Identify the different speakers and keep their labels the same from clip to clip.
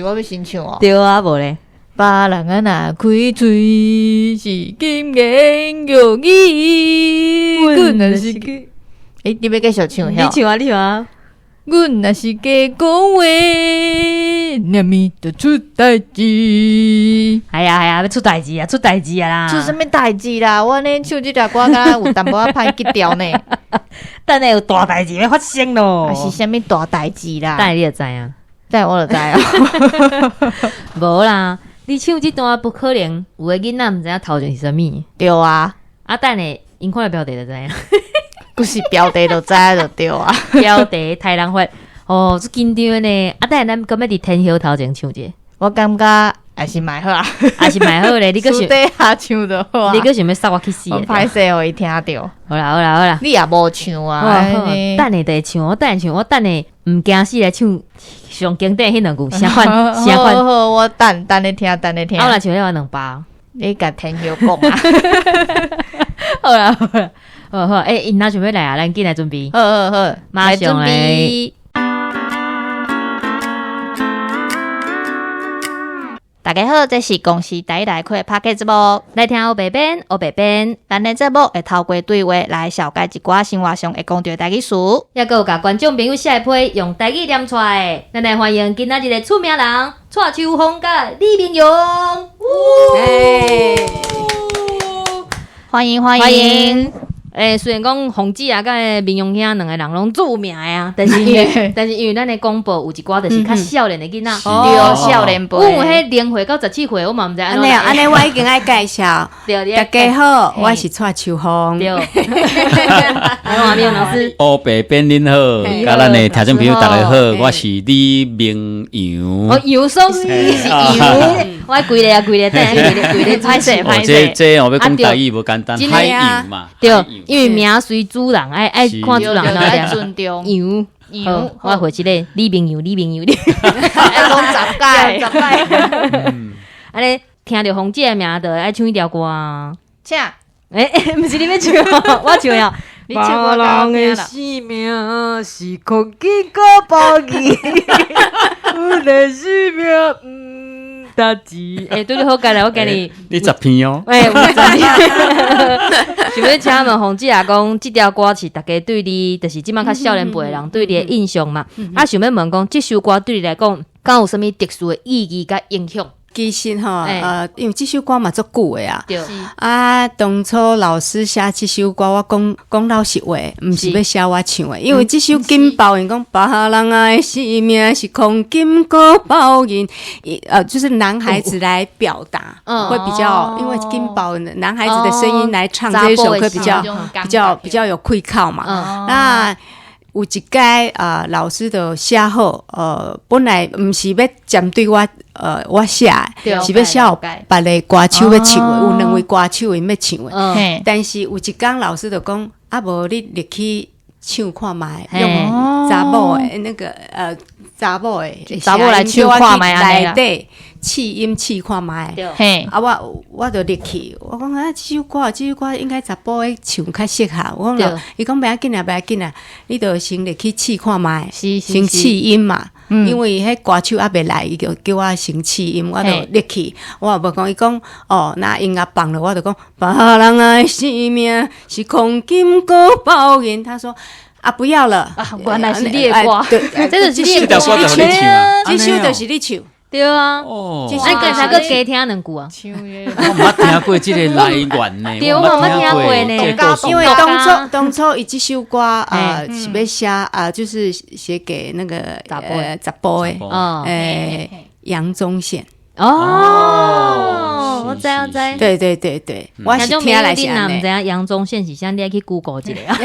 Speaker 1: 是我欲先唱哦。
Speaker 2: 對啊，無咧。
Speaker 1: 別人啊若開喙是金言玉語，阮若是假。欸，你欲繼續唱？
Speaker 2: 你唱啊，你唱啊。
Speaker 1: 阮若是假講話，念咪就出代誌。
Speaker 2: 係啊係啊，欲出代誌啊，出代誌啊啦！
Speaker 1: 出啥物代誌啦？我按呢唱這條歌，敢若有淡薄仔歹格調呢。
Speaker 2: 等下有大代誌欲發生咯。
Speaker 1: 啊是啥物大代誌啦？
Speaker 2: 等下你就知影。
Speaker 1: 等下我就知啊。
Speaker 2: 無啦，你唱這段不可能，有的囡仔毋知影頭前是啥物。
Speaker 1: 對啊。
Speaker 2: 啊，等下𪜶看著標題就知影。
Speaker 1: 閣是標題就知就對啊。
Speaker 2: 標題刣人發，哦，足緊張呢。啊，等下咱閣欲佇天后頭前唱一下。
Speaker 1: 我感覺還是莫好啊，
Speaker 2: 還是莫好咧。你閣想
Speaker 1: 私底下唱就好啊。
Speaker 2: 你閣想欲殺我去死？
Speaker 1: 歹勢予伊聽著。
Speaker 2: 好啦好啦好啦，
Speaker 1: 你也無唱啊？
Speaker 2: 等下就會唱，我等下唱，我等下毋驚死來唱上經典彼兩句，啥款啥款？
Speaker 1: 好好，我等等咧聽，等咧聽。
Speaker 2: 我來唱彼兩包。
Speaker 1: 你共天后講啊。
Speaker 2: 好啦好啦，好好，欸，𪜶若想欲來啊，咱緊來準備。
Speaker 1: 好好好，
Speaker 2: 馬上來。
Speaker 1: 大家好，這是公視台語內開的 Podcast 節目，
Speaker 2: 來聽烏白編，烏白編。
Speaker 1: 咱的節目會透過對話來紹介一寡生活上會講著的台語詞，
Speaker 2: 猶閣有共觀眾朋友寫的批用台語念出來。咱來歡迎今仔日的出名人蔡秋鳳佮李明陽。
Speaker 1: 歡迎歡迎。
Speaker 2: 欸，雖然講鳳姊啊，佮明陽兄兩个人攏著名的啊，但是因為咱的廣播有一寡就是較少年的囡仔，
Speaker 1: 對，少年輩。
Speaker 2: 阮有彼零歲到17歲，我嘛毋知按怎。
Speaker 3: 按呢按呢，我已經愛介紹。大家好，我是蔡秋鳳。
Speaker 2: 對。阿明老師。
Speaker 4: 烏白編恁好，佮咱的聽眾朋友大家好，我是李明陽。
Speaker 2: 哦，陽爽是陽，我規个啊，規个，等下規個規个
Speaker 1: 歹勢歹勢。
Speaker 4: 這這我欲講台語無簡單，海洋嘛。
Speaker 2: 對。因為名隨主人，愛愛看主人
Speaker 1: 愛尊重。
Speaker 2: 陽陽，我回一个李明陽，李明陽，
Speaker 1: 愛講十擺十擺。
Speaker 2: 按呢聽著鳳姐的名，就愛唱彼條歌。
Speaker 1: 請。
Speaker 2: 欸，毋是你欲唱，我唱哦。
Speaker 1: 你唱我
Speaker 5: 別人的生命是空金閣包銀，阮的生命毋值錢。
Speaker 2: 欸，拄拄好過來，我今日
Speaker 4: 你十篇哦。
Speaker 2: 欸，有十篇。想欲請問鳳姊啊，講這條歌是大家對你，就是這擺較少年輩的人對你的印象嘛？啊，想欲問講，這首歌對你來講，敢有啥物特殊的意義佮影響？
Speaker 3: 其實吼，因為這首歌嘛足久的啊。
Speaker 2: 對。
Speaker 3: 啊，當初老師寫這首歌，我講講老實話，毋是欲寫我唱的，因為這首金包銀講別人的生命是空金閣包銀，就是男孩子來表達，會比較，因為金包男孩子的聲音來唱這一首歌比較比較比較有氣口嘛。那有一擺啊，老師就寫好，本來毋是欲針對我，我寫的，是欲寫予別个歌手欲唱的，有兩位歌手𪜶欲唱的。但是有一工老師就講，啊，無你入去唱看覓，用查某的那個查某的
Speaker 1: 查某來唱看覓
Speaker 3: 內底試音試看覓。啊，我我就入去，我講啊，這首歌這首歌應該查埔的唱較適合。我講，伊講袂要緊啊，袂要緊啊，你就先入去試看覓，先試音嘛。因為彼歌手猶未來，伊就叫我先試音，我就入去。我也無講，伊講哦，那音樂放了，我就講別人的生命是空金閣包銀。他說啊，不要了，
Speaker 2: 原來是你的歌，這就是你的歌，
Speaker 3: 這首就是你唱。
Speaker 2: 對啊，啊，剛才閣加聽兩句啊。
Speaker 4: 我毋捌聽過這個來源呢，
Speaker 2: 對，我毋捌聽過呢。
Speaker 3: 因為當初當初伊這首歌啊是欲寫啊，就是寫給那個查埔的，楊宗憲。
Speaker 2: 哦，我知我知。
Speaker 3: 對對對對，我是聽來是按呢。
Speaker 2: 你若毋知影楊宗憲是啥，你愛去 Google 一下啊。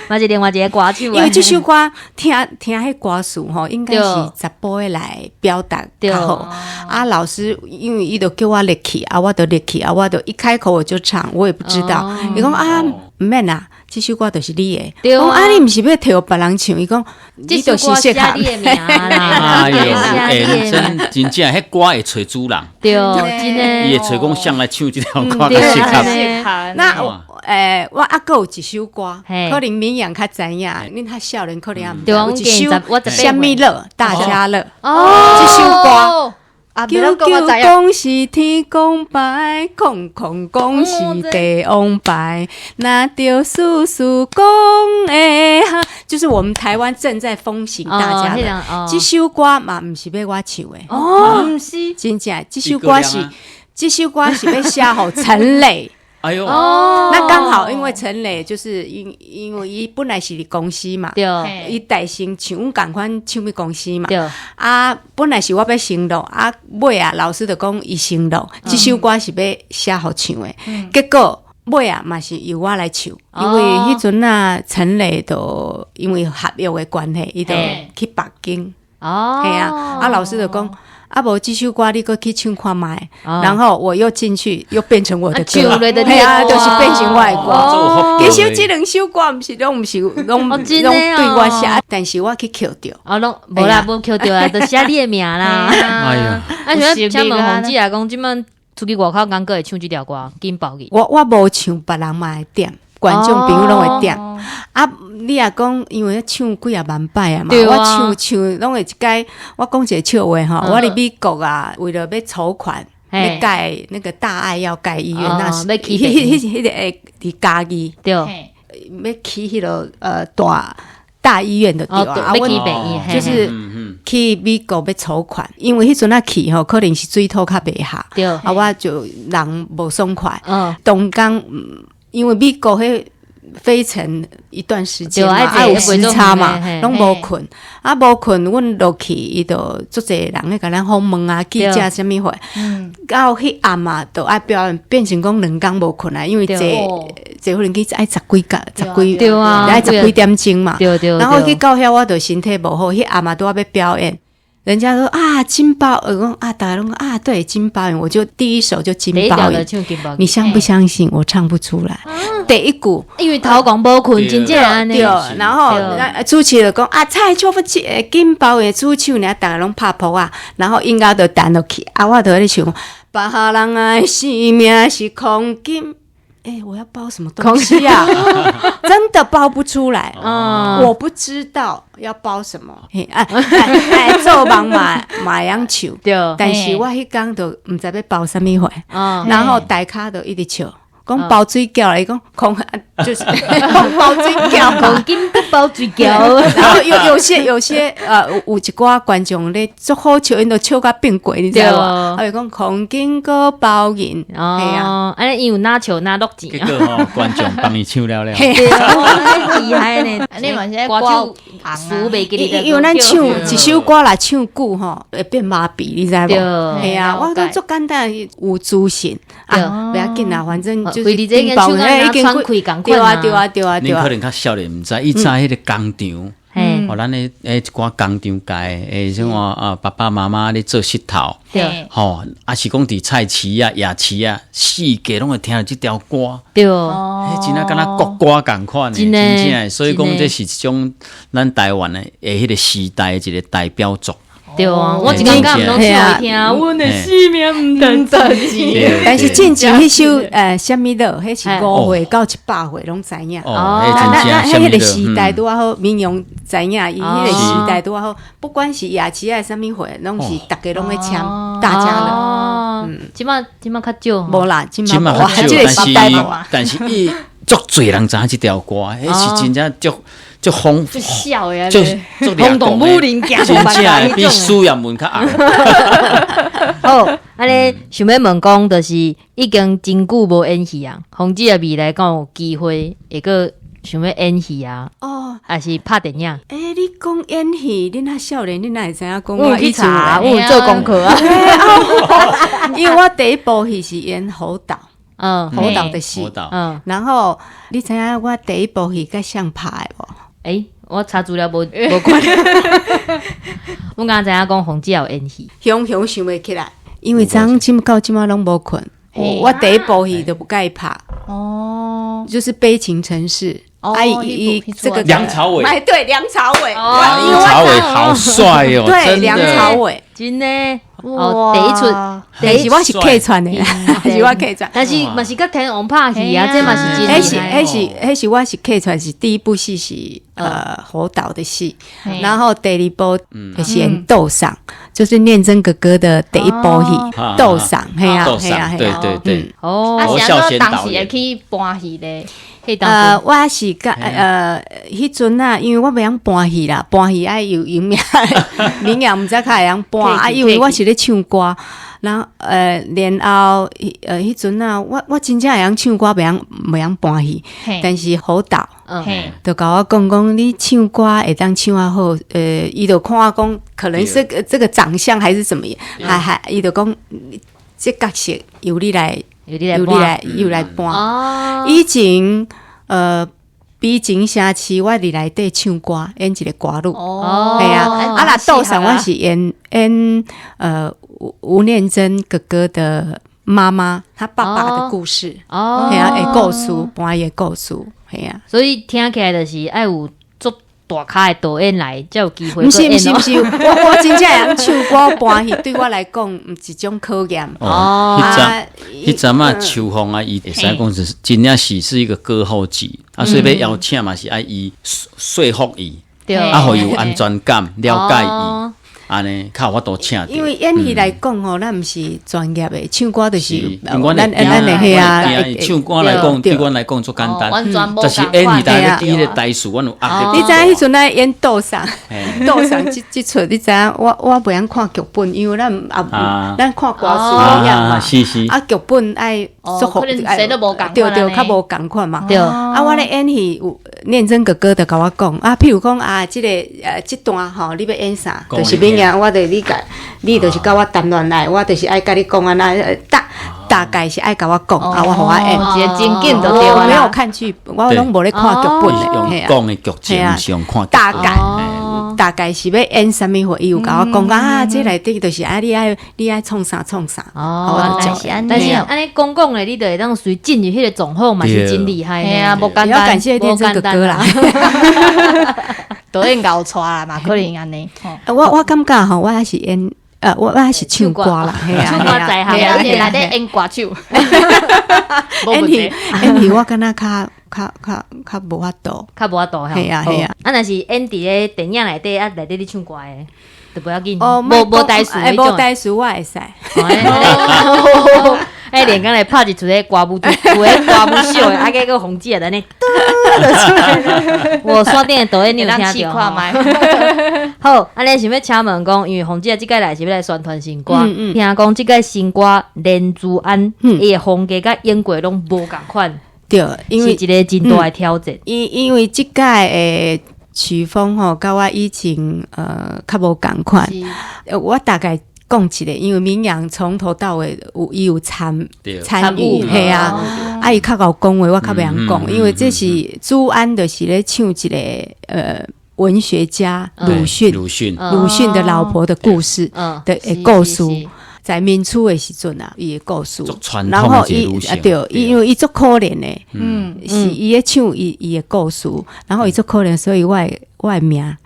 Speaker 2: 嘛是另外一個歌手。
Speaker 3: 因為這首歌聽聽彼歌詞吼，應該是查埔的來表達較好。啊，老師因為伊就叫我入去，啊，我就入去，啊，我就一開口我就唱，我也不知道。伊講啊，毋免啦，這首歌就是你的。
Speaker 2: 對啊
Speaker 3: 我講啊，你毋是欲提予別人唱？伊講
Speaker 2: 這
Speaker 3: 你就是
Speaker 2: 首歌
Speaker 3: 適合
Speaker 2: 寫你的名啦，
Speaker 4: 哎呦，
Speaker 2: 寫你的名
Speaker 4: 真真正，彼歌會揣主人，
Speaker 2: 對，真的
Speaker 4: 伊會揣講誰來唱這條歌
Speaker 2: 對
Speaker 4: 較適合。
Speaker 2: 真的
Speaker 3: 那我我猶閣有一首歌，
Speaker 2: 嘿
Speaker 3: 可能明陽較知影，恁較少年可能也毋知。
Speaker 2: 對啊
Speaker 3: 有一首
Speaker 2: 我十
Speaker 3: 啥物樂，大家樂。
Speaker 2: 哦，
Speaker 3: 這首歌。
Speaker 1: 啊，
Speaker 3: 九九講是天公牌，空空講是地王牌，若著事事講會合，就是我們台灣正在風行大家樂。這首歌嘛，毋是欲我唱的，
Speaker 2: 哦，
Speaker 1: 毋是，
Speaker 3: 真正這首歌是，這首歌是欲寫予陳磊。
Speaker 4: 哎呦，
Speaker 3: 那剛好，因為陳磊就是因為伊本來是佇公司嘛，
Speaker 2: 對，
Speaker 3: 伊代先唱阮仝款唱片公司嘛，
Speaker 2: 對，
Speaker 3: 啊，本來是我欲先錄，啊，尾啊老師就講伊先錄，這首歌是欲寫予唱的，結果尾啊嘛是由我來唱，因為彼陣啊陳磊就因為合約的關係，伊就去北京，
Speaker 2: 哦，
Speaker 3: 嘿啊，啊老師就講。啊無這首歌你閣去唱看覓，然後我又進去，又變成我的歌，嘿啊，就是變成我的歌。其實這兩首歌毋是攏毋是攏攏對我寫，但是我去抾著。
Speaker 2: 哦，攏無啦，無抾著啊，就寫你的名啦。
Speaker 4: 哎呀，
Speaker 2: 啊，想請問鳳姊來講，這擺出去外口敢閣會唱這條歌《金包銀》？
Speaker 3: 我無唱，別人嘛會點，觀眾朋友攏會點。啊，你若講，因為唱幾仔萬擺啊嘛，我唱唱攏會一擺。我講一個笑話吼，我佇美國啊，為了欲籌款，欲蓋那個大愛要蓋醫院，那是彼彼彼個佇嘉義，
Speaker 2: 對，
Speaker 3: 欲起彼個大醫院的對啊，
Speaker 2: 欲起病院，
Speaker 3: 就是去美國欲籌款，因為彼陣仔去吼，可能是水土較袂合，
Speaker 2: 對，
Speaker 3: 啊，我就人無爽快，當工因為美國彼飛程一段時間嘛，啊有時差嘛，攏無睏，啊無睏，阮落去伊就足濟人咧共咱訪問啊，記者啥物貨，到彼暗啊，就愛表演，變成講兩工無睏啊，因為坐坐飛機愛十幾個，十幾，
Speaker 2: 對啊，
Speaker 3: 愛十幾點鐘嘛，
Speaker 2: 對對，
Speaker 3: 然後去到遐我就身體無好，彼暗嘛拄仔欲表演。人家說啊金包，我講啊大家攏講啊對金包銀，我就第一首就金包銀。你相不相信我唱不出來？第一句，
Speaker 2: 因為頭講無睏，真正按呢。
Speaker 3: 對，然後主持就講啊蔡秋鳳金包銀主唱呢，大家攏拍噗仔，然後音樂就彈落去，啊我就咧唱，別人的生命是空金。欸，我要包什麼東西啊？真的包不出來，我不知道要包什麼。哎哎，做夢嘛嘛會曉唱，但是我彼工就毋知欲包啥物貨，然後大家就一直笑，講包水餃，伊講空就是包水餃，
Speaker 2: 空金包水餃。
Speaker 3: 然後有些有一寡觀眾咧足好笑，𪜶都笑甲變過，你知無？啊，伊講空金閣包銀，係啊，
Speaker 2: 按呢伊有哪笑哪落錢。
Speaker 4: 結果吼，觀眾幫伊唱了了。
Speaker 2: 對，厲害呢！
Speaker 1: 你嘛是
Speaker 2: 歌手詞袂記得。
Speaker 3: 因為咱唱一首歌若唱久吼，會變麻痹，你知無？係啊，我都足簡單，有自信啊，袂要緊啦，反正就是
Speaker 2: 金包銀已經對
Speaker 3: 啊對啊對啊對啊。
Speaker 4: 恁可能較少年毋知，以前彼個工廠，哦，咱咧一寡工廠界，像我啊爸爸媽媽咧做穡頭，吼，啊是講佇菜市啊、夜市啊，四界攏會聽著這條歌，
Speaker 2: 對，
Speaker 4: 彼真正敢若國歌仝款的，真正，所以講這是一種咱台灣的彼個時代的一個代表作。
Speaker 2: 對啊，我一工敢毋攏唱聽，阮的生命毋值錢。
Speaker 3: 但是進前彼首啥物樂，彼是5歲到100歲攏知影。
Speaker 4: 哦，
Speaker 3: 那彼個時代拄仔好，民謠知影，伊彼個時代拄仔好，不管是夜市還是啥物貨，攏是逐家攏咧簽，大家樂。
Speaker 2: 嗯，這擺這擺較少。
Speaker 3: 無啦，這擺
Speaker 4: 較少，但是但是伊足濟人知影這條歌，彼是真正足。足轟，
Speaker 1: 足痟的，
Speaker 4: 足
Speaker 2: 轟動武林，
Speaker 4: 真正比蘇耀文較紅。
Speaker 2: 好，按呢想欲問講，就是已經真久無演戲啊。鳳姊仔未來敢有機會會閣想欲演戲啊？
Speaker 3: 哦，
Speaker 2: 還是拍電影？
Speaker 3: 欸，你講演戲，恁較少年，恁哪會知影講？
Speaker 2: 我有去查，我有做功課啊。
Speaker 3: 因為我第一部戲是演侯導。侯導的戲，然後你知影我第一部戲佮誰拍的無？
Speaker 2: 欸，我查資料無無看。我敢知影講鳳姊有演戲，
Speaker 3: 雄雄想袂起來，因為昨昏到這擺攏無睏。我第一部戲就無佮伊拍，哦，就是《悲情城市》。啊伊這個
Speaker 4: 梁朝偉，
Speaker 3: 哎對，梁朝偉，
Speaker 4: 梁朝偉好帥哦，
Speaker 3: 對，梁朝偉，
Speaker 2: 真的，哦，第一齣，
Speaker 3: 但是我是客串的，是我客串，
Speaker 2: 但是嘛是佮天王拍戲啊，這嘛是真
Speaker 3: 彼是彼是彼是我是客串，是第一部戲是侯導的戲，然後第二部就是演鬥賞，就是念真哥哥的第一部戲鬥賞，嘿啊嘿啊，
Speaker 4: 對對對，
Speaker 2: 哦，
Speaker 1: 啊是按怎當時會去搬戲咧？
Speaker 3: 我是佮彼陣啊，因為我袂曉搬戲啦，搬戲愛有有名，名揚毋知較會曉搬啊，因為我是咧唱歌，然後然後彼陣啊，我真正會曉唱歌，袂曉搬戲，但是侯導，就共我講講你唱歌會當唱較好，伊就看我講可能是這個長相還是怎麼樣，還伊就講這角色由你來，
Speaker 2: 由你來，
Speaker 3: 由來搬。以前悲情城市，我佇內底唱歌，演一個歌女，係啊，啊若鬥賞我是演吳念真哥哥的媽媽，他爸爸的故事，哦，係啊，的故事，搬伊的故事，係啊，
Speaker 2: 所以聽起來就是愛有足大咖的導演來，才有機會。
Speaker 3: 毋是毋是毋是，我真正會曉唱歌搬戲，對我來講毋是一種考驗。
Speaker 4: 哦，彼陣啊，秋鳳啊，伊會使講是真正是一個歌后級，啊，所以欲邀請嘛是愛伊說服伊，啊，予伊有安全感，了解伊。按呢較有法度請。
Speaker 3: 因為演戲來講吼，咱毋是專業的，唱歌就是
Speaker 4: 咱
Speaker 3: 的係啊。
Speaker 4: 唱歌來講，對阮來講足簡單，但是演戲，但是佇彼個台詞，阮有壓力。
Speaker 3: 你知影彼陣咧演鬥賞，鬥賞這齣，你知影我袂曉看劇本，因為咱啊，咱看歌詞一樣嘛。
Speaker 4: 是是。
Speaker 3: 啊，劇本愛足
Speaker 1: 可能誰都無仝款。
Speaker 3: 對對，較無仝款嘛。
Speaker 2: 對。
Speaker 3: 啊，我咧演戲，有念真哥哥就共我講啊，譬如講啊，這個這段吼，你欲演啥？就是免啊，我就你共，你就是佮我談戀愛，我就是愛佮你講按呢，大概是愛共我講，啊，我予我演，
Speaker 1: 一個情景就對
Speaker 3: 我沒有看劇，我攏無咧看劇本的，
Speaker 4: 用講的劇情，毋是用看劇本。
Speaker 3: 大概是欲演啥物貨，伊有共我講啊，這內底就是啊，你愛創啥創啥。
Speaker 2: 哦，但是按呢講講的，你就會當隨進入彼個狀況嘛，是真厲害。
Speaker 1: 嘿啊，無簡單。
Speaker 3: 要感謝念真哥哥啦。
Speaker 1: 導演𠢕帶啦嘛，可能按呢。
Speaker 3: 我感覺吼，我還是演，我還是唱歌啦，
Speaker 1: 唱歌在行，而且內底演歌手。
Speaker 3: 演戲演戲，我敢若較無法度，
Speaker 2: 較無法度。
Speaker 3: 係啊係啊。
Speaker 2: 啊，若是演佇咧電影內底，啊內底咧唱歌的，就無要緊。無台詞，
Speaker 3: 無台詞我會使。
Speaker 2: 哎，連剛來拍一齣咧歌舞，有個歌舞秀的，啊，結果鳳姐按呢，我山頂的導演你有聽著吼？好，按呢想欲請問講，因為鳳姐這擺來是欲來宣傳新歌，聽講這擺新歌《連珠安》，伊的風格佮演過攏無仝款，
Speaker 3: 對，因為
Speaker 2: 是一個真大的挑戰。
Speaker 3: 因為這擺的曲風吼，佮我以前較無仝款，我大概講一個，因為明陽從頭到尾有伊有參與，係啊，啊伊較𠢕講話，我較袂曉講，因為這是朱安，就是咧唱一個文學家魯迅，
Speaker 4: 魯迅，
Speaker 3: 魯迅的老婆的故事的故事，在民初的時陣啊，伊的故事，然後伊啊對，因為伊足可憐的，是伊咧唱伊的故事，然後伊足可憐，所以我的名。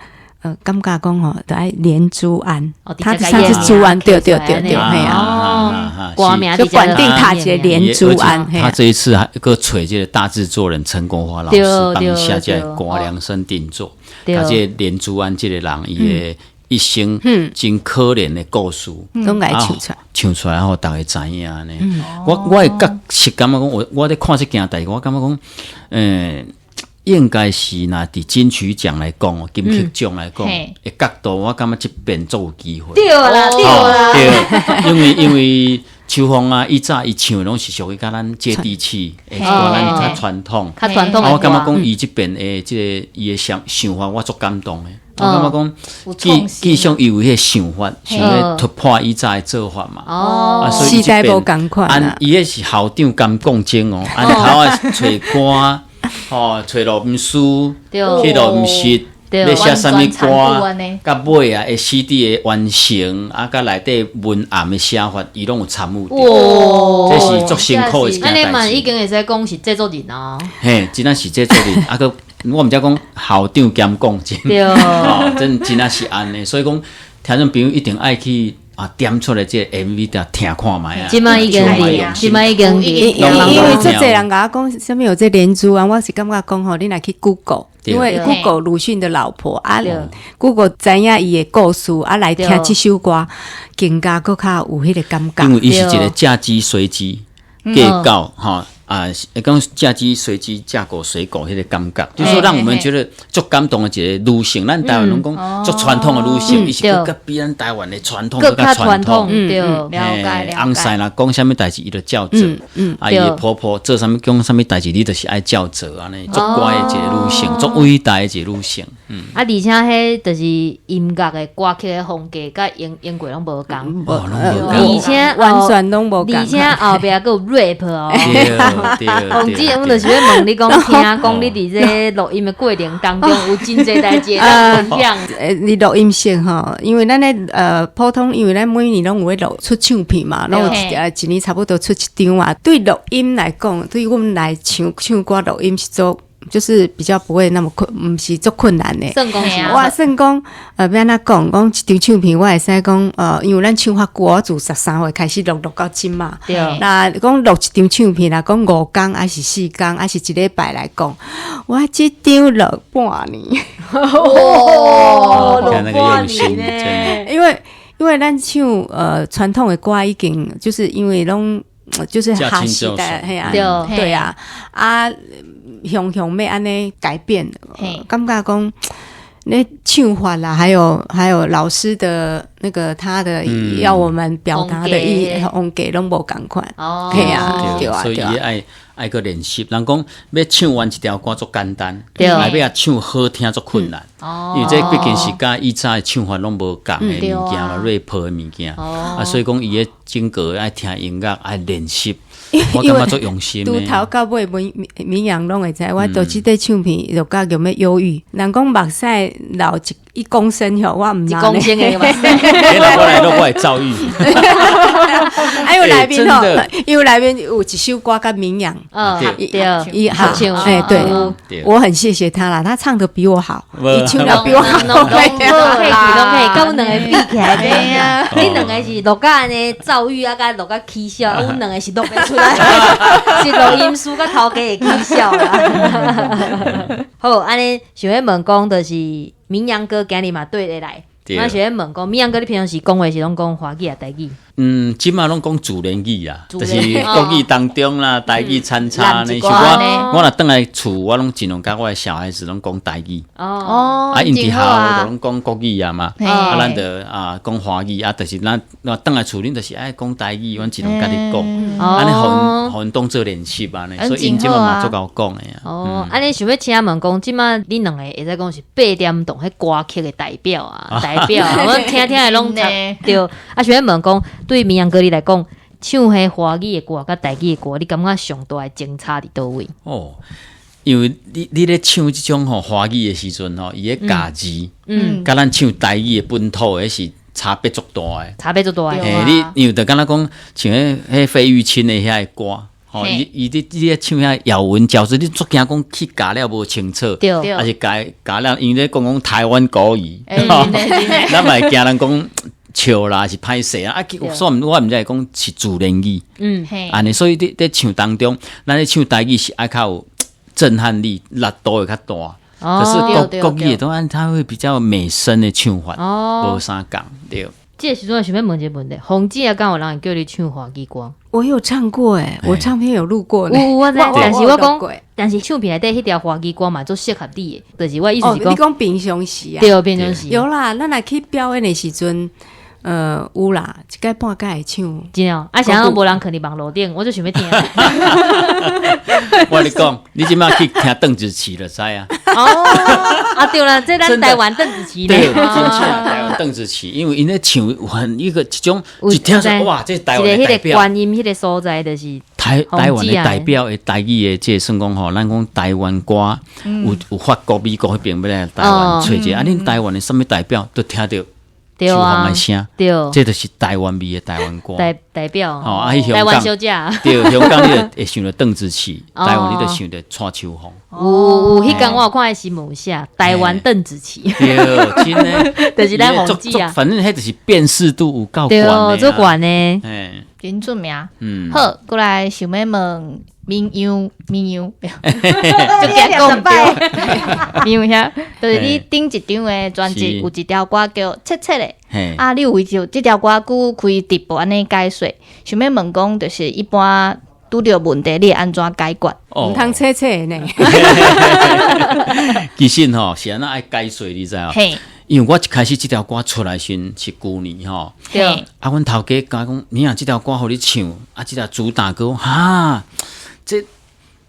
Speaker 3: 感覺講吼，就愛連珠安，他是珠安，對對對對，嘿啊，
Speaker 2: 歌名
Speaker 3: 就管定他一個連珠安。
Speaker 4: 他這一次還閣揣這個大製作人陳國華老師幫伊寫這個歌量身定做，他這個連珠安這個人，伊的一生真可憐的故事，
Speaker 3: 攏共唱出來，
Speaker 4: 唱出來予大家知影呢。我會覺是感覺講，我咧看這件代誌，我感覺講，應該是若佇金曲獎來講，金曲獎來講，的角度，我感覺這邊足有機會。
Speaker 2: 對啦，對啦，
Speaker 4: 對，因為秋鳳啊，以早伊唱的攏是屬於較咱接地氣，會咱較傳統，
Speaker 2: 較傳統。
Speaker 4: 我感覺講伊這邊的這個伊的想法，我足感動的。我感覺講，繼續伊有彼個想法，想欲突破以早的做法嘛。
Speaker 2: 哦，
Speaker 4: 啊，所以
Speaker 3: 時代無仝款
Speaker 4: 啊。伊彼是校長兼共政哦，按頭仔揣歌。吼，揣錄音師，去錄音室，欲寫啥物歌，到尾啊，CD 的完成，啊，佮內底文案的寫法，伊攏有參與。
Speaker 2: 哇，
Speaker 4: 這是足辛苦的一件代誌。
Speaker 2: 按呢嘛已經會使講是製作人啊。
Speaker 4: 嘿，真正是製作人，啊，閣我毋知講校長兼講真，哦，真真正是按呢，所以講聽眾朋友一定愛去啊點出來這個 MV 聽聽看覓啊。
Speaker 2: 這擺已經佇，這擺已經佇。
Speaker 3: 因為足濟人共我講，啥物有這連珠啊，我是感覺講吼，你若去 Google，因為 Google 魯迅的老婆啊，Google 知影伊的故事啊，來聽這首歌，更加閣較有彼個感覺。
Speaker 4: 因為伊是一個嫁雞隨雞，嫁狗吼。啊，講嫁雞隨雞，嫁狗隨狗，彼個感覺，就是說讓我們覺得足感動的一個女性。咱台灣攏講足傳統的女性，伊是閣較比咱台灣的傳統閣較傳統。
Speaker 2: 對，
Speaker 1: 了解了解。
Speaker 4: 翁婿若講啥物代誌，伊就照做。啊，伊的婆婆做啥物講啥物代誌，你就是愛照做按呢，足乖的一個女性，足偉大的一個女性。
Speaker 2: 啊，而且彼就是音樂的歌曲的風格，佮英英國攏無仝。而且
Speaker 3: 完全攏無仝。
Speaker 2: 而且後壁閣有 rap 哦。馮姐，阮就是欲問你講，聽講你佇這錄音的過程當中，有真濟代誌會當分享。
Speaker 3: 佇錄音室吼，因為咱咧普通，因為咱每年攏有咧錄出唱片嘛，攏有一年差不多出一張啊。對錄音來講，對阮來唱唱歌錄音是做，就是比較不會那麼困，毋是足困難的。
Speaker 2: 算講是
Speaker 3: 我算講，欲按怎講？講一張唱片，我會使講，因為咱唱較久，我自13歲開始錄錄到這馬。那講錄一張唱片，若講5工，抑是4工，抑是一禮拜來講，我這張錄半年。
Speaker 2: 哦，錄半年呢？
Speaker 3: 因為咱唱傳統的歌已經，就是因為攏就是哈時代，嘿啊，對啊，啊。雄雄欲按呢改變，感覺講那唱法啦，還有老師的那個他的要我們表達的意風格攏無仝款。
Speaker 2: 哦，
Speaker 3: 對啊，對啊，
Speaker 4: 所以伊愛愛閣練習。人講欲唱完一條歌足簡單，來欲唱好聽足困難。
Speaker 2: 哦，
Speaker 4: 因為這畢竟是佮以早的唱法攏無仝的物件嘛，rap 的物件。啊，所以講伊的整個愛聽音樂，愛練習。我感覺足用心。
Speaker 3: 拄頭到尾，明明陽攏會知，我做這塊唱片就甲叫欲憂鬱。人講目屎流1公升吼，我毋
Speaker 2: 一公升的目屎。
Speaker 4: 我來錄我會躁鬱。
Speaker 3: 因為內面吼，因為內面有一首歌佮明陽，
Speaker 2: 對，伊合唱，
Speaker 3: 哎，對，我很謝謝他啦，他唱得比我好，伊唱得比我好，
Speaker 2: 攏可以，攏可以，佮阮兩个比起來，你兩個是錄甲按呢躁鬱啊，佮錄甲起笑，阮兩個是錄袂出來，是錄音師佮頭家會起笑啦。好，按呢想欲問講，就是明陽哥今日嘛綴來來，我想欲問講，明陽哥，你平常時講話是攏講華語抑台語？
Speaker 4: 嗯，這馬攏講自然語啊，就是國語當中啦，台語摻摻呢。像我，我若轉來厝，我攏盡量佮我的小孩子攏講台語。啊，𪜶佇學校就攏講國語啊嘛。啊，咱就啊講華語啊，就是咱若轉來厝，恁就是愛講台語，阮盡量佮你講，按呢予𪜶當做練習按呢，所以𪜶這馬嘛足𠢕講的啊。
Speaker 2: 哦，按呢想欲請問講，這馬恁兩個會使講是八點檔彼歌曲的代表啊，代表，我聽聽的攏對。啊，想欲問講，對明陽哥你來講，唱彼華語的歌佮台語的歌，你感覺上大的相差佇佗位？
Speaker 4: 哦，因為你咧唱這種吼華語的時陣吼，伊的咬字，佮咱唱台語的本土的是差別足大的，
Speaker 2: 差別足大的。
Speaker 4: 嘿，你因為就敢若講像彼費玉清的遐个歌，吼，伊咧唱遐咬文嚼字，你足驚講去咬了無清楚，抑是咬咬了，因為咧講講台灣國語，咱嘛會驚人講笑啦，是歹勢啊！啊，所以我毋知會講是自然語，按呢，所以佇唱當中，咱咧唱台語是愛較有震撼力，力度會較大。可是國語的當然，它會比較美聲的唱法，無相仝對。
Speaker 2: 這個時陣想欲問一個問題，馮姐啊，敢有人會叫你唱華語歌？
Speaker 3: 我有唱過誒，我唱片有錄過。
Speaker 2: 有我知，但是我講，但是唱片內底彼條華語歌嘛，足適合你的，就是我意思是講，
Speaker 3: 你講平常時啊？
Speaker 2: 對，平常時。
Speaker 3: 有啦，咱若去表演的時陣。有啦，一擺半擺會唱。
Speaker 2: 真哦，啊，啥無人囥佇網路頂，我就想欲聽。
Speaker 4: 我共你講，你這馬去聽鄧紫棋就知啊。
Speaker 2: 哦，啊對啦，這咱台灣鄧紫棋。
Speaker 4: 對，真正台灣鄧紫棋，因為𪜶咧唱很一個一種，一聽說哇，這台灣的代表。
Speaker 2: 觀音彼個所在就是
Speaker 4: 台灣的代表的台語的，這個算講吼，咱講台灣歌有法國、美國彼邊欲來台灣揣者，啊，恁台灣的啥物代表都聽著。秋風的聲，這就是台灣味的台灣歌，
Speaker 2: 代表，
Speaker 4: 吼啊！
Speaker 2: 台灣小姐，
Speaker 4: 對，香港你就會想著鄧紫棋，台灣你就想著蔡秋鳳。
Speaker 2: 有有，彼工我有看新聞寫台灣鄧紫棋，
Speaker 4: 對，真的，
Speaker 2: 就是咱王子啊。
Speaker 4: 反正彼就是辨識度有夠懸的，
Speaker 2: 對，足懸的，
Speaker 1: 真出名。好，過來想欲問民謠，民謠，就驚講著。民謠兄，就是你頂一張的專輯有一條歌叫《切切咧》，啊，你有為著這條歌曲開直播按呢解說，想欲問講，就是一般拄著問題，你會按怎解決？
Speaker 3: 毋通切切呢？
Speaker 4: 其實吼是按怎愛解說，你知無？因為我一開始這條歌出來時是舊年吼，啊，阮頭家共我講，你若這條歌予你唱，啊，這條主打歌，哈，這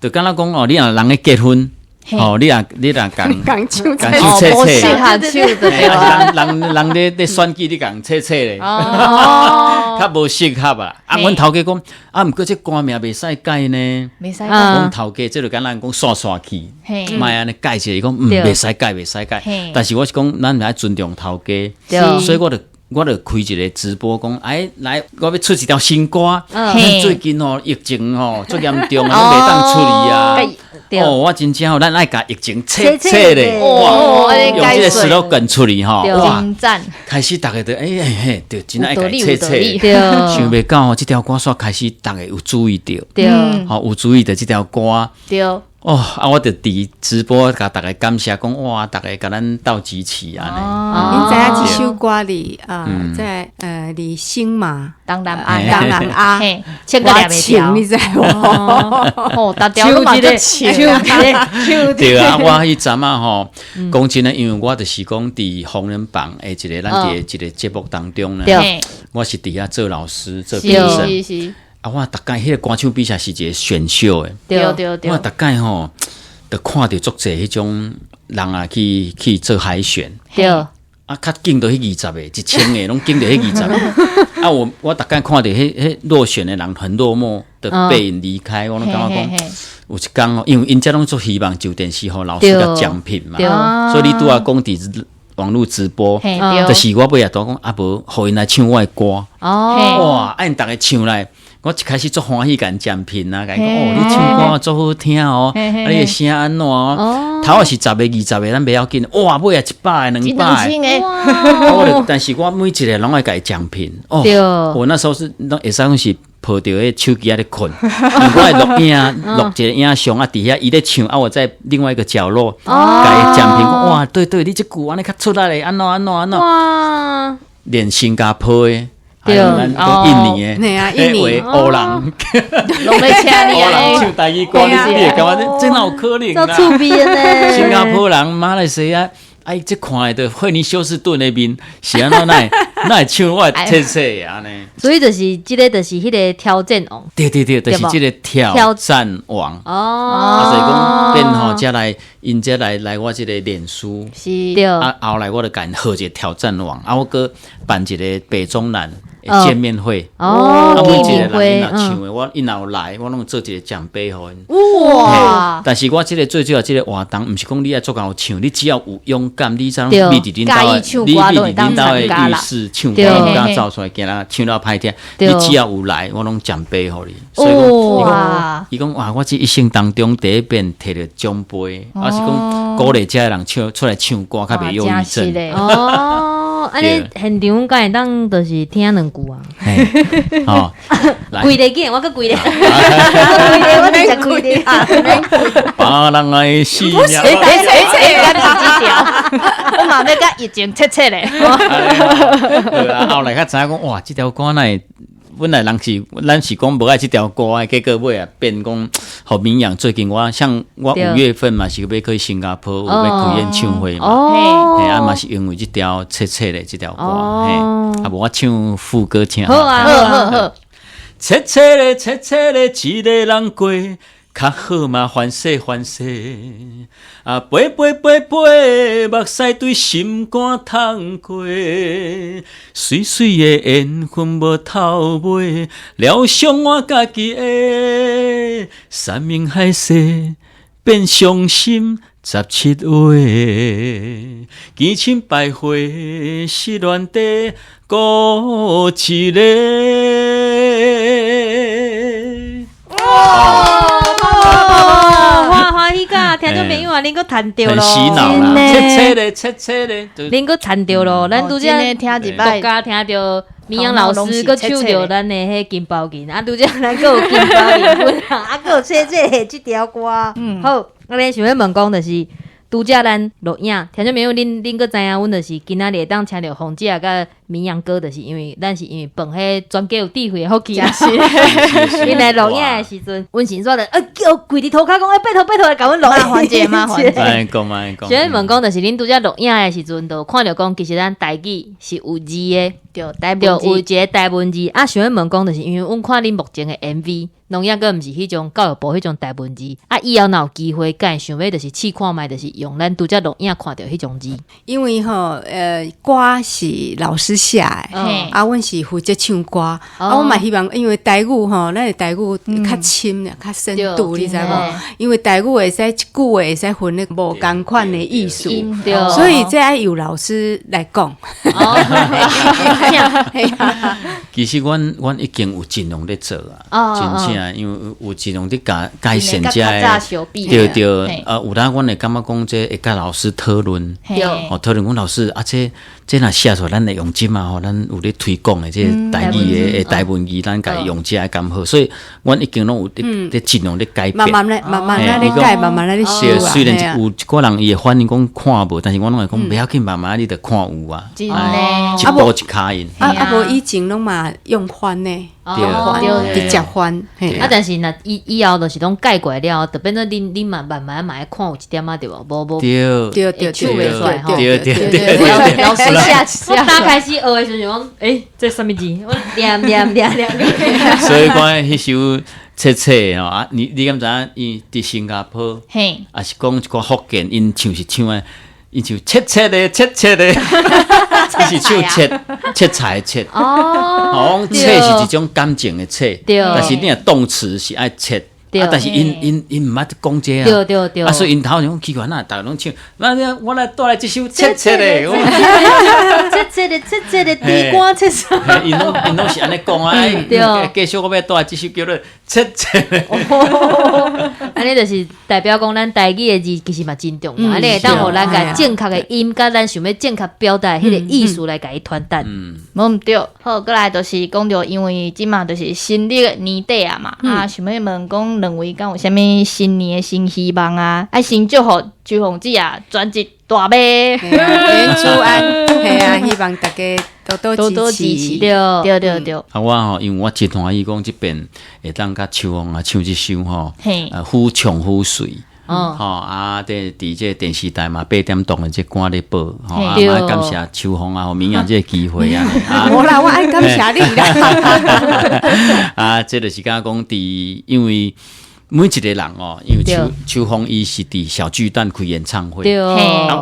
Speaker 4: 就敢若講哦，你若人咧結婚，吼，你若共
Speaker 3: 共唱
Speaker 4: 共唱切切，
Speaker 1: 適合唱對
Speaker 4: 啊，人咧選舉你共切切咧，較無適合啊。啊，阮頭家講，啊，毋過這歌名袂使改呢，
Speaker 1: 袂使改。
Speaker 4: 阮頭家這就敢若講煞煞去，莫按呢改一下，伊講袂使改，袂使改。但是我是講，咱愛尊重頭家，所以我就開一個直播講，哎，來，我欲出一條新歌。最近吼疫情吼足嚴重啊，攏袂當出去啊。哦，我真正吼，咱愛共疫情切切咧，哇，用這個 slogan 出去吼，哇，開始逐家都欸嘿，對，真愛共切切。想袂到吼，這條歌煞開始逐家有注意著，吼有注意著這條歌。哦，啊！我就佇直播共逐家感謝講，哇！逐家共咱鬥支持按呢。
Speaker 3: 恁知影這首歌佇啊，在佇新馬
Speaker 1: 東南亞，
Speaker 3: 東南亞，
Speaker 1: 我
Speaker 3: 唱你知無？
Speaker 1: 哦，逐條都嘛足唱，
Speaker 4: 唱對啊！我彼陣仔吼，講真的，因為我就是講佇紅人榜的一個咱佇一個節目當中呢，我是佇遐做老師做評審。啊！我逐擺彼個歌唱比賽是一個選秀的，
Speaker 1: 對。
Speaker 4: 我逐擺吼，就看著足濟彼種人啊去做海選，啊，較進著彼20个、1000個，攏進著彼20个。啊，我逐擺看著彼落選的人很落寞的背影離開，我攏感覺講，有一工吼，因為𪜶遮攏足希望上電視予老師共獎品嘛，所以你拄仔講佇網路直播，就是我尾仔拄講啊，無予𪜶來唱我的歌，哇！啊，𪜶逐家唱來。我一開始足歡喜共獎品啊，共伊講哦，你唱歌足好聽哦，啊，你的聲按怎哦？頭仔是十個、20個，咱袂要緊。哇，尾仔100個、200個，我但是我每一個攏愛共伊獎品哦。我那時候是攏會使講是抱著彼手機仔咧睏，我會錄影，錄一個影像啊，佇遐伊咧唱啊，我在另外一個角落共伊獎品。哇，對對，你這句按呢較出來咧，按怎按怎按怎。
Speaker 2: 哇！
Speaker 4: 連新加坡的。對，咱講印尼的，
Speaker 3: 印尼
Speaker 4: 烏人，
Speaker 1: 攏欲請你
Speaker 4: 烏人唱台語歌，你會感覺這哪有可能啊？
Speaker 2: 足趣味的呢。
Speaker 4: 新加坡人、馬來西亞，哎，這看的惠妮休斯頓的面是按怎哪哪會唱我的切切按呢？
Speaker 2: 所以就是這个，就是彼个挑戰王。
Speaker 4: 對對對，就是這個挑戰王。
Speaker 2: 哦。
Speaker 4: 啊，所以講變吼，才來𪜶才來我這個臉書。
Speaker 1: 是。
Speaker 4: 啊，後來我就共𪜶號一個挑戰王，啊，我閣辦一個北中南見面會。
Speaker 2: 哦，
Speaker 4: 每一個人𪜶若唱的，我𪜶若有來，我攏做一個獎杯予𪜶。
Speaker 1: 哇！
Speaker 4: 但是我這個最主要這個活動，毋是講你愛足𠢕唱，你只要有勇敢，你怎你佇恁兜的，你佇恁兜的浴室唱歌，毋敢走出來，驚人唱了歹聽。你只要有來，我攏獎杯予你。所以講，伊講哇，我這一生當中第一遍提著獎杯，啊是講鼓勵遮的人唱出來唱歌，較袂憂鬱症。
Speaker 2: 哦，按呢現場敢會當就是聽兩句啊？
Speaker 4: 哦，
Speaker 2: 規个見，我閣規个，規个我直接規个。
Speaker 4: 別人的生命，
Speaker 1: 欸欸欸，敢是這條？我嘛欲共疫情切切咧。
Speaker 4: 對啊，後來才知影講，哇，這條歌哪會本來人是咱是講無愛這條歌的，結果尾啊變講，予名揚。最近我像我5月份嘛是欲去新加坡，有欲開演唱會嘛，嘿啊嘛是因為這條切切的這條歌，嘿，啊無我唱副歌聽。
Speaker 2: 好啊，
Speaker 1: 好好好。
Speaker 4: 切切咧，切切咧，一个人過較好嘛，歡喜歡喜。啊，飛飛飛飛，目屎對心肝淌過。媠媠的緣分無頭尾，療傷我家己的。山盟海誓變傷心。17月，見親拜會是難得孤一个。
Speaker 2: 哇！歡歡喜甲聽眾朋友啊，恁閣彈著
Speaker 4: 很洗
Speaker 2: 咯，
Speaker 4: 腦啦，切切咧，切切咧，
Speaker 2: 恁閣彈著咯，咱拄則
Speaker 1: 真的聽一擺
Speaker 2: 國家聽著明陽老師閣唱著咱的彼金包銀，啊，拄則咱閣有金包銀粉，啊，閣有切切的這條歌。好，我咧想欲問講，就是拄則咱錄影，聽眾朋友，恁閣知影，阮就是今仔日會當請著鳳姐佮明陽哥，就是因為咱是因為飯彼專家有智慧的福氣啊。𪜶來錄影的時陣，阮先煞就叫跪佇塗跤講，拜託拜託來共阮錄
Speaker 1: 影環節嘛環節。
Speaker 4: 按呢講按呢講。
Speaker 2: 想欲問講，就是恁拄則錄影的時陣，就看著講，其實咱台語是有字的，
Speaker 1: 對，台
Speaker 2: 對，
Speaker 1: 文字
Speaker 2: 有一個台文字。啊，想欲問講，就是因為阮看恁目前的 MV，攏抑閣毋是彼種教育部彼種台文字。啊，以後若有機會，敢會想欲就是試看覓，就是用咱拄則錄影看著彼種字。
Speaker 3: 因為吼，歌是老師寫的，啊，阮是負責唱歌，啊，阮嘛希望，因為台語吼，咱的台語較深咧，較深度，你知無？因為台語會使一句話會使分咧無仝款的意思，所以這愛由老師來講。
Speaker 4: 其實阮已經有盡量咧做啊，真正因為有盡量佇改改善這个，對對，有當阮會感覺講這會佮老師討論，哦，討論講老師啊，這這若寫出來，咱會用這嘛吼，咱有咧推廣的這台語的台文字，咱共用這個敢好，所以阮已經攏有佇佇盡量咧改變，
Speaker 3: 慢慢咧，慢慢咧改，慢慢咧修啊。
Speaker 4: 雖然有一寡人伊會反映講看無，但是我攏會講袂要緊，慢慢你著看有啊，
Speaker 1: 真的，
Speaker 4: 一步一跤印。
Speaker 3: 啊啊無以前攏嘛用翻的，
Speaker 4: 對，
Speaker 3: 直接翻。
Speaker 2: 啊，但是若以以後就是攏改過來了，就變做恁恁嘛慢慢嘛會看有一點仔對無？無無，
Speaker 4: 對
Speaker 3: 對對
Speaker 2: 唱袂出來吼。
Speaker 4: 對對對。
Speaker 1: 老師下
Speaker 2: 我打開始學的時陣講，欸，這啥物字？我念念念念。
Speaker 4: 所以講彼首切切吼啊，你你敢知影？伊佇新加坡，抑是講一寡福建，𪜶唱是唱的，𪜶唱切切咧，切切咧，伊是唱切切菜的切。
Speaker 2: 哦，
Speaker 4: 切是一種感情的切，但是你若動詞是愛切。啊！但是𪜶𪜶𪜶毋捌講這啊，
Speaker 2: 對對對，
Speaker 4: 啊，所以𪜶頭想講奇怪，哪逐家攏唱，那我來帶來這首切切的，
Speaker 2: 切切的切切的地瓜切啥？𪜶
Speaker 4: 攏𪜶攏是按呢講啊，繼續我欲帶來這首叫做切切的。
Speaker 2: 按呢就是代表講，咱台語的字其實嘛真重要，按呢會當予咱共正確的音，佮咱想欲正確表達彼個意思來共伊傳達。
Speaker 1: 無毋對，好，過來就是講著，因為這馬就是新曆年底啊嘛，啊，想欲問講兩位敢有啥物新年的新希望啊？愛先祝福秋鳳姊啊，專輯大賣，
Speaker 3: 連珠安，係啊，希望大家多多支持，
Speaker 2: 對
Speaker 1: 對對對。
Speaker 4: 啊，我吼，因為我真歡喜講這遍會當佮秋鳳啊唱這首吼，忽強忽水。吼啊！這佇這電視台嘛八點檔的這歌咧播，吼啊！嘛感謝秋鳳啊，予明陽這個機會啊！
Speaker 3: 無啦，我愛感謝你啦！
Speaker 4: 啊，這就是敢講佇，因為每一個人哦，因為秋秋鳳伊是佇小巨蛋開演唱會，
Speaker 2: 對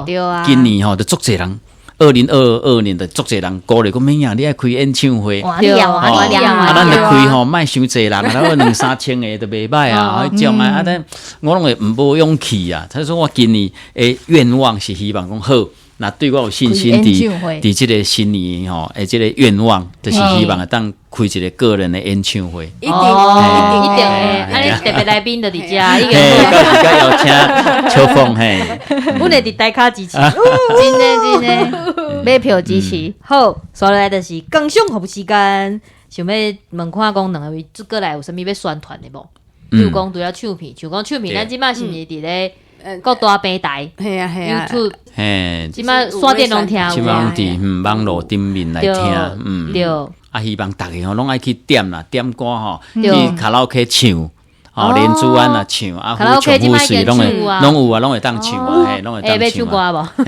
Speaker 1: 對啊，
Speaker 4: 今年吼就足濟人。2022年的足濟人鼓勵講，明陽你愛開演唱會，
Speaker 1: 對啊，
Speaker 4: 啊，咱就開吼，莫傷濟人，啊，兩三千个都袂䆀啊，彼種啊，啊，咱我攏會無勇氣啊。他說我今年的願望是希望講好，若對我有信心佇佇這個新年吼，的這個願望，就是希望會當開一個個人的演唱會。
Speaker 3: 一定一
Speaker 2: 定的，啊，你特別來賓就佇遮，已經。
Speaker 4: 嘿，到時閣邀請秋鳳嘿。
Speaker 2: 阮會佇台跤支持，
Speaker 1: 真的真的，買票支持。
Speaker 2: 好，煞落來就是工商服務時間，想欲問看講兩位這過來有啥物欲宣傳的無？比如講除了唱片，像講唱片，咱這馬是毋是佇咧各大平台？
Speaker 3: 係啊係啊
Speaker 2: ，YouTube，
Speaker 4: 嘿，
Speaker 2: 這馬線頂攏聽有，
Speaker 4: 這馬攏佇網路頂面來聽，嗯，
Speaker 2: 對。
Speaker 4: 啊，希望逐家吼攏愛去點啦，點歌吼，去卡拉 OK 唱，吼連珠安啊唱，啊，
Speaker 2: 卡拉 OK
Speaker 4: 這馬已經攏會攏有啊，攏會當唱啊，嘿，攏會當唱
Speaker 2: 歌無？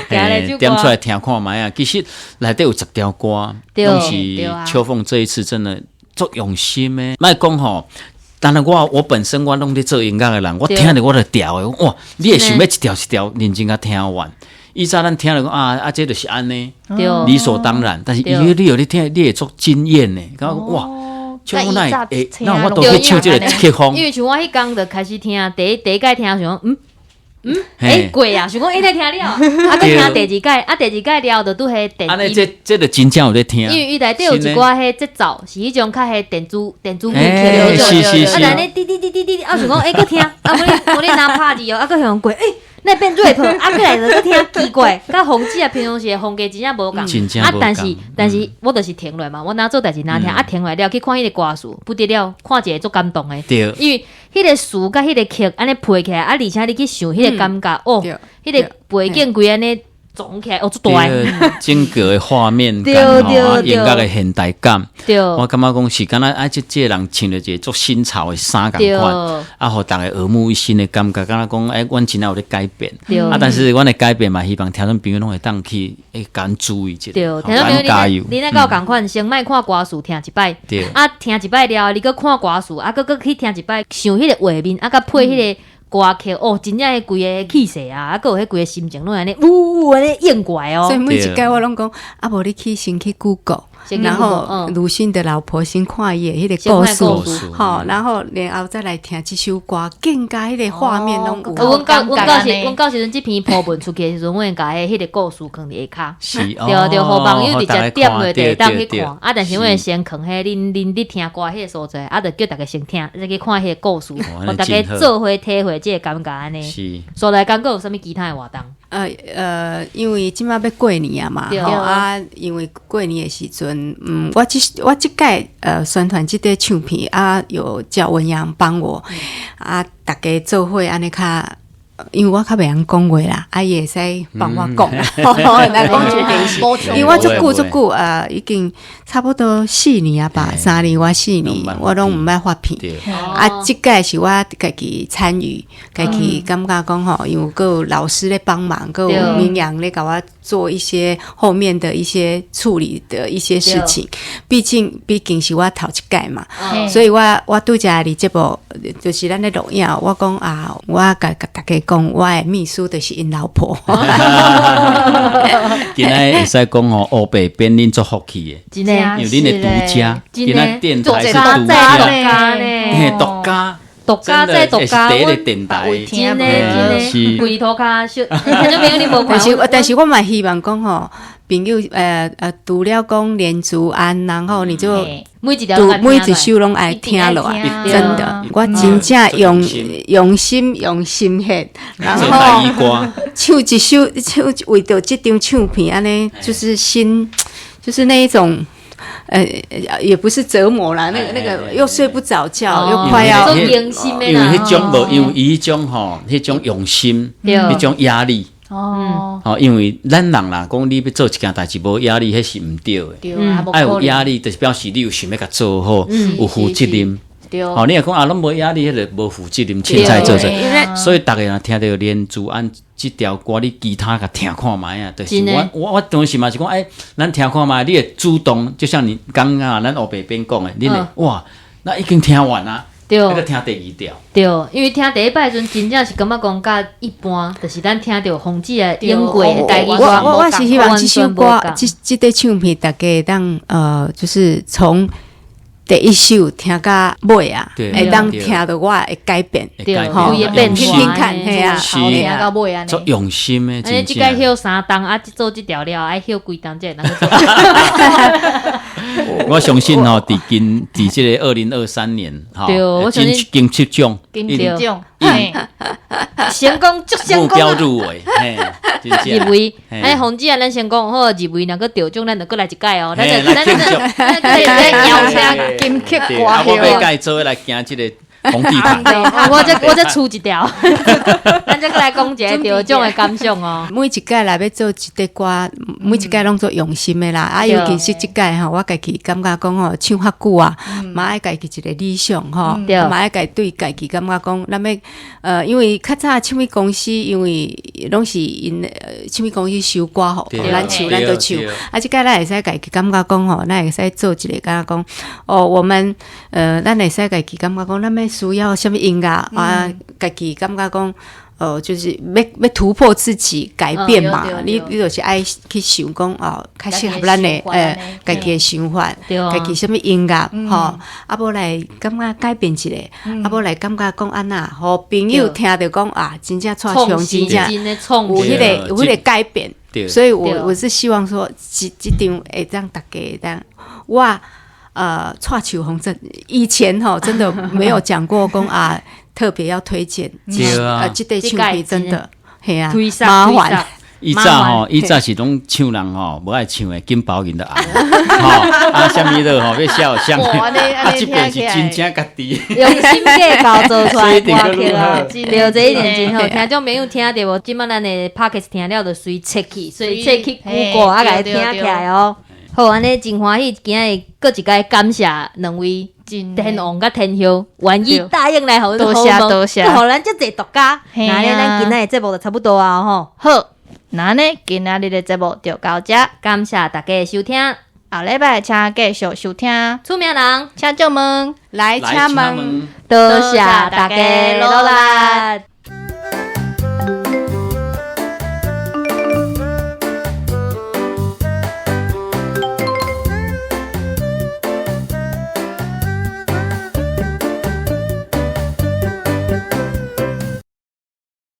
Speaker 4: 嘿，點出來聽看覓啊！其實內底有10條歌，攏是秋鳳這一次真的足用心的。莫講吼，但是我我本身我攏咧做音樂的人，我聽著我就牢的。哇，你會想欲一條一條認真共聽完。以前咱聽著講啊啊，這就是按呢，理所當然。但是伊你有咧聽，你會足驚豔的，感覺哇，秋鳳哪會，那我都去唱這個曲風。
Speaker 2: 因為像我彼工就開始聽，第一第一擺聽想講，嗯。欸，過啊，想講欸，來聽了，啊，閣聽第二擺，啊，第二擺了就拄彼電
Speaker 4: 按呢，這這就真正有咧聽。
Speaker 2: 因為伊內底有一寡彼節奏，是彼種較彼電子電子樂曲
Speaker 4: 是是是。
Speaker 2: 啊，按呢滴滴滴滴滴，啊，想講欸，閣聽，啊，無你無你若拍字哦，啊，閣向過，欸，那變 rap，啊，閣來就閣聽奇怪，佮馮志啊平常時的風格真正無仝，啊，但是但是我就是停落來嘛，我若做代誌若聽，啊，停落來了去看彼个歌詞，不得了，看一个足感動的，因為彼个詞佮彼个曲按呢配起來，啊，而且你去想彼个感覺，哦，彼个背景規按呢撞起來，哦，足大。
Speaker 4: 整個的畫面感吼，音樂的現代感，我感覺講是敢若啊，這這个人穿著一个足新潮的衫仝款，啊，予逐家耳目一新的感覺，敢若講欸，阮真正有咧改變，啊，但是阮的改變嘛，希望聽眾朋友攏會當去會共注意一下，
Speaker 2: 對，聽眾朋友加油。你若佮我仝款，先莫看歌詞，聽一擺，啊，聽一擺了，你閣看歌詞，啊，閣閣去聽一擺，想彼個畫面，啊，佮配彼個歌曲，哦，真正彼規个氣勢啊，啊，閣有彼規个心情，攏按呢，嗚嗚按呢湧過來哦。
Speaker 3: 所以每一擺我攏講，啊，無你去先去 Google，然後魯迅的老婆先看伊的彼個故事，吼，然後然後再來聽這首歌，更加彼個畫面攏有。
Speaker 2: 阮到阮到時，阮到時陣這篇鋪文出去的時陣，阮會共彼彼個故事囥佇下跤，對對，予網友直接點落就會當去看。啊，但是阮會先囥彼恁恁咧聽歌彼個所在，啊，就叫逐家先聽，再去看彼個故事，予逐家做伙體會這個感覺按呢。所來講，閣有啥物其他的活動？
Speaker 3: 因為這馬欲過年啊嘛，吼啊，因為過年的時陣，我這我這擺宣傳這塊唱片啊，有叫文揚幫我，啊，逐家做伙按呢較，因為我較袂曉講話啦，啊，伊會使幫我講，來講就電視，因為我足久足久啊，已經差不多四年啊吧，3年外四年，我攏毋捌發片，啊，這擺是我家己參與，家己感覺講吼，因為閣有老師咧幫忙，閣有明陽咧共我做一些後面的一些處理的一些事情。畢竟畢竟是我頭一擺嘛，所以我我拄才佇節目，就是咱咧錄影，我講啊，我共共大家講，我的秘書就是𪜶老婆。
Speaker 4: 今仔會使講吼，烏白變恁足福氣的，
Speaker 2: 真的，
Speaker 4: 因為恁的獨家，今仔電台是獨家，嘿，獨家。
Speaker 2: 獨家再獨家，
Speaker 4: 第一個電台，
Speaker 2: 真的真的，規塗跤小，聽眾朋友你無看。
Speaker 3: 但是但是我嘛希望講吼，朋友除了講連珠安，然後你就
Speaker 2: 每一條
Speaker 3: 每一首攏愛聽落來，真的，我真正用用心用心血，然後唱一首唱為著這張唱片按呢，就是心，就是那一種。也不是折磨啦，那個那個又睡不着覺，又快要
Speaker 4: 因為彼種無，因為伊彼種吼，彼種用心，彼種壓力，哦，吼，因為咱人啦，講你欲做一件代誌無壓力，彼是毋對的。愛有壓力，就是表示你有想欲共做好，有負責任。吼，你若講啊，攏無壓力，彼個無負責任，凊彩做做。所以逐家若聽著連珠安這條歌，你其他共聽看覓啊？就是我我我當時嘛是講，欸，咱聽看覓，你會主動，就像你剛剛咱烏白邊講的，你會哇，那已經聽完啦，
Speaker 2: 對，
Speaker 4: 閣聽第二條。
Speaker 2: 對，因為聽第一擺時陣，真正是感覺講佮一般，就是咱聽著馮志的演過的台語歌。
Speaker 3: 我我是希望這首歌，這這塊唱片，逐家會當就是從第一首聽到尾啊，會當聽著我的改變，
Speaker 2: 吼，
Speaker 3: 聽聽看，嘿啊，
Speaker 1: 聽到尾按呢，
Speaker 4: 足用心的，
Speaker 2: 真正。這擺歇3冬啊，做這條了，愛歇幾冬才會當做。
Speaker 4: 我相信吼，佇今佇這個2023年，吼，金金曲獎，
Speaker 1: 金曲獎，
Speaker 2: 成功，足成功。
Speaker 4: 目標入圍，嘿，
Speaker 2: 入圍。哎，馮志啊，咱先講好，入圍若閣得獎，咱就閣來一擺哦。咱就咱咱咱邀請
Speaker 1: 金曲歌
Speaker 4: 后。我欲共伊做伙來行這個紅地毯。
Speaker 2: 我再我再出一條，咱再閣來講一个得獎的感想哦。
Speaker 3: 每一擺來欲做一塊歌，每一擺攏足用心的啦。啊，尤其是這擺吼，我家己感覺講吼，唱較久啊，嘛愛家己一個理想吼，嘛愛家對家己感覺講，咱欲因為較早唱片公司，因為攏是𪜶唱片公司收歌予咱唱，咱就唱。啊，這擺咱會使家己感覺講吼，咱會使做一個感覺講，哦，我們咱會使家己感覺講，咱欲需要啥物音樂啊，家己感覺講，就是欲突破自己，改變嘛。你就是愛去想講哦，較適合咱的家己的想法，家己啥物音樂吼，啊無來感覺改變一下，啊無來感覺講按怎，予朋友聽著講啊，真正蔡唱真正有彼個改變。所以我是希望說，這張會當大家會當我蔡秋鳳這以前吼真的沒有講過講啊，特別要推薦，
Speaker 4: 對啊，
Speaker 3: 這塊唱片真的，係啊，麻煩。
Speaker 4: 以早吼，以早是攏唱人吼，無愛唱的金包銀的紅，吼啊，啥物都吼欲寫啥，啊，這邊是真正家己
Speaker 2: 用心計較做出來歌曲啊，對，這一點真好。聽眾朋友聽著無？這擺咱的 Podcast 聽了就隨切去，隨切去 Google 啊，共伊聽起來哦。好，按呢真歡喜，今日閣一擺感謝兩位天王佮天后願意答應來予
Speaker 1: 多謝多謝，
Speaker 2: 予咱遮濟獨家。那呢，咱今仔的節目就差不多啊，吼。
Speaker 1: 好。那呢，今仔日的節目就到這，
Speaker 2: 感謝大家的收聽。
Speaker 1: 後禮拜請繼續收聽。
Speaker 2: 出名人
Speaker 1: 請上門
Speaker 3: 來請問，
Speaker 2: 多謝大家努力。